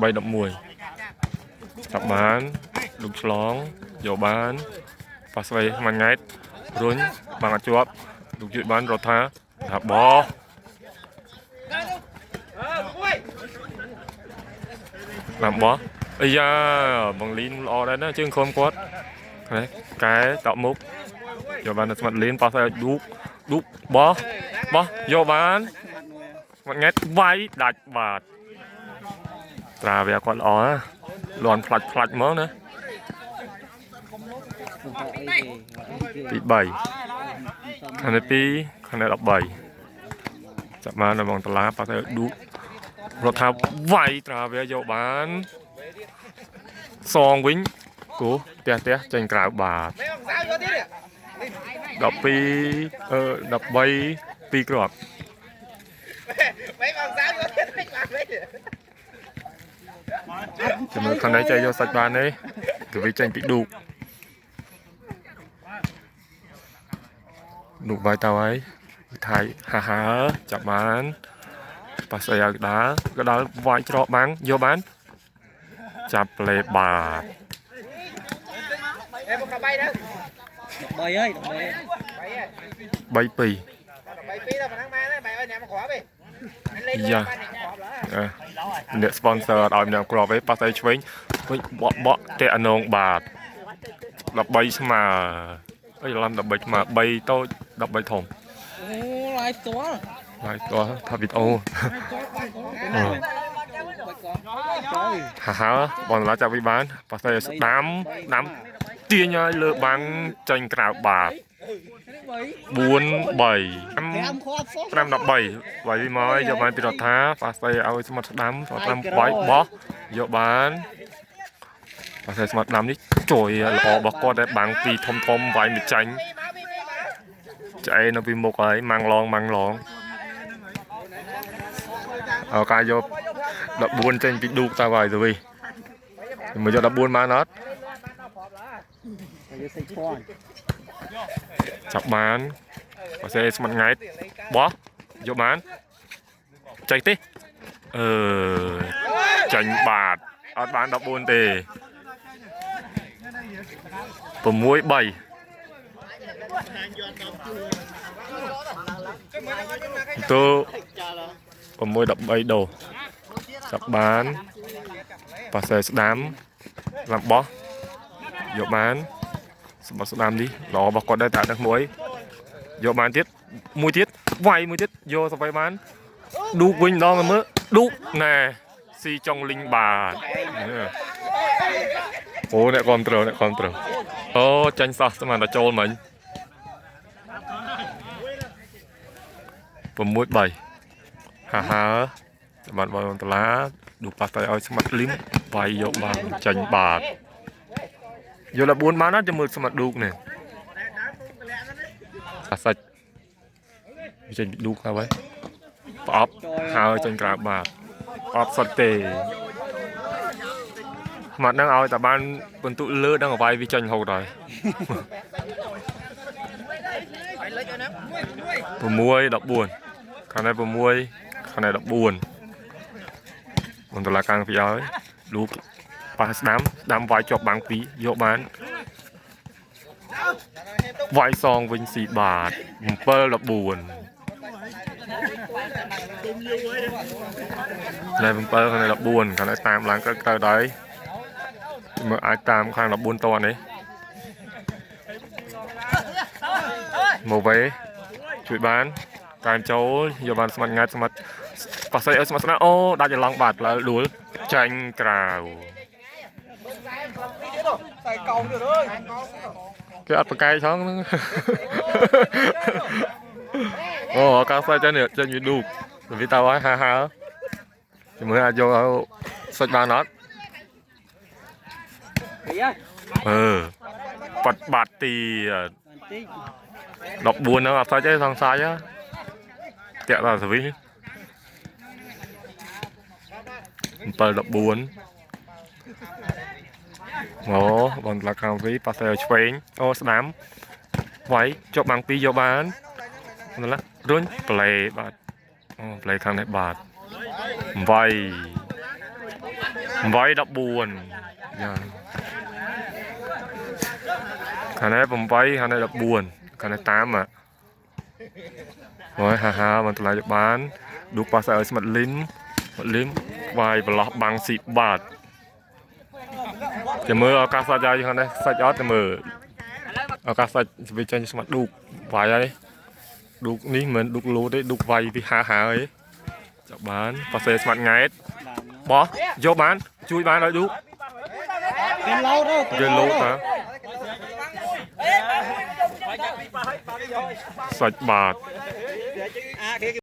3 11ចាប់បានលុកឆ្លងយកបានប៉ះស្វ័យមួយង៉ែតរុញបាំងអត់ជាប់លុកជួយបានរដ្ឋាថាបោះតាមបោះអាយ៉ាបងលីនល្អដែរណាជើងខំគាត់នេះកែតក់មុខយកបានស្មាត់លីនប៉ះស្វ័យឌូកឌូកបោះបោះយកបានមួយង៉ែតវាយដាច់បាទត្រាវាគាត់ល្អណាលន់ផ្លាច់ផ្លាច់ហ្មងណាទី3ខាងនេះ2ខាងនេះ13ចាប់បានដល់បងតឡាប៉ះទៅឌូរដ្ឋាវាយត្រាវាយកបានសងវិញគោផ្ទះផ្ទះចេញក្រៅបាទ12អឺ13 2គ្រាប់ចាំមើលខាងនេះចេះយកសាច់បានទេគឺវាចេញពីឌូកឌូកបាយតើហើយថៃហាហាចាប់បានប៉ះស្អីឲ្យកដាលកដាលវាយច្រកបាំងយកបានចាប់ប្លេបាទ 13ហើយ13 3 2យ៉ាអ្នក sponsor អត់ឲ្យម្នាក់គ្រាប់ទេប៉ះស្អីឆ្វេងវិញបក់បក់តែអនងបាទ13ស្មើអីឡំ13ស្មើ3តូច13ធំ អូ live ផ្ទាល់ live ផ្ទាល់ថាវីដេអូហាហាបងឡាចាប់វិបានប៉ះស្អីស្ដាំដាំទាញឲ្យលើបាំងចេញក្រៅបាទ4 3 5 13វាយមកឲ្យយកបានពីរដ្ឋាប៉ះស្អីឲ្យស្មាត់ស្ដាំស្មាត់ស្ដាំវាយបោះយកបានប៉ះស្អីស្មាត់ស្ដាំនេះជួយល្អរបស់គាត់ដែលបាំងពីធំធំវាយមួយចាញ់ឆ្អេនៅពីមុខហើយម៉ាំងឡងម៉ាំងឡងអើការយក14ចេញពីឌូកតើហើយទៅវិញមកយក14បានអត់ចាប់បានបើសេស្មាត់ង៉ែតបោះយកបានចេញទេអឺចាញ់បាទអត់បាន14ទេ6 3ទៅ6 13ដូចាប់បានប៉ាសេស្ដាំលំបោះយកបានសម្បត្តិស្ដាំនេះល្អរបស់គាត់ដែរតែដឹកមួយយកបានទៀតមួយទៀតវាយមួយទៀតយកសវៃបានឌូកវិញម្ដងមើលឌូកណែស៊ីចុងលីងបាទអូអ្នកគ្រប់ត្រូលអ្នកគ្រប់ត្រូលអូចាញ់សោះស្មានតែចូលមិញ6 3ហាហាបានបងដុល្លារឌូប៉ាស្តៃឲ្យស្មាត់លីមវាយយកបានចាញ់បាទយក14បានណាចាំមើលស្មាត់ឌូកនេះអាសាច់វាចេញពីឌូកហើយប្រអប់ហើយចេញក្រៅបាទអត់សុទ្ធទេស្មាត់ហ្នឹងឲ្យតែបានបន្ទុកលើដល់វាយវាចេញរហូតហើយ6 14ខាងនេះ6ខាងនេះ14បន្ទឡាកាំងពីឲ្យលូកប៉ះស្ដាំស្ដាំវាយជាប់បាំងពីរយកបានវាយសងវិញស៊ីបាទ7 14ណែ7ខាងនេះ14ខាងនេះតាមឡើងទៅទៅដែរមើលអាចតាមខាង14តនេះមកវេជួយបានតាមចូលយកបានស្មាត់ងាត់ស្មាត់ប៉ះស្អីឲ្យស្មាត់ស្ដាំអូដាច់ច្រឡងបាទឡើយដួលចាញ់ក្រៅគេអត់ប្រកែកផងហ្នឹងអូកាសាច់ចានេះចេញពីឌូកវាតើហើយហាហាជាមួយអាចយកឲ្យសាច់បានអត់អឺបាត់បាត់ទី14ហ្នឹងអត់សាច់ទេសង្ស័យតាក់ដល់សវិស7 14អូបងឡាខាងវីប៉ះទៅឆ្វេងអូស្ដាំវាយជាប់បាំងពីរយកបានណារុញប្លេបាទអូប្លេខាងនេះបាទវាយ 8 14យ៉ាខាងនេះ8ខាងនេះ14ខាងនេះតាមอ่ะហើយហាហាមិនតម្លៃបានឌូកប៉ាសឲ្យស្មិតលឹមលឹមវាយប្រឡោះបាំងស៊ីបាតចាំមើលឱកាសសាច់ហើយខាងនេះសាច់អត់ចាំមើលឱកាសសាច់វាចេញស្មាត់ឌូកវាយហើយឌូកនេះមិនឌូកលូទេឌូកវាយពីហាហាហើយចាប់បានប៉ាសេស្មាត់ង៉ែតបោះយកបានជួយបានឲ្យឌូក គេលោតទៅ យើងលោតតាសាច់បាត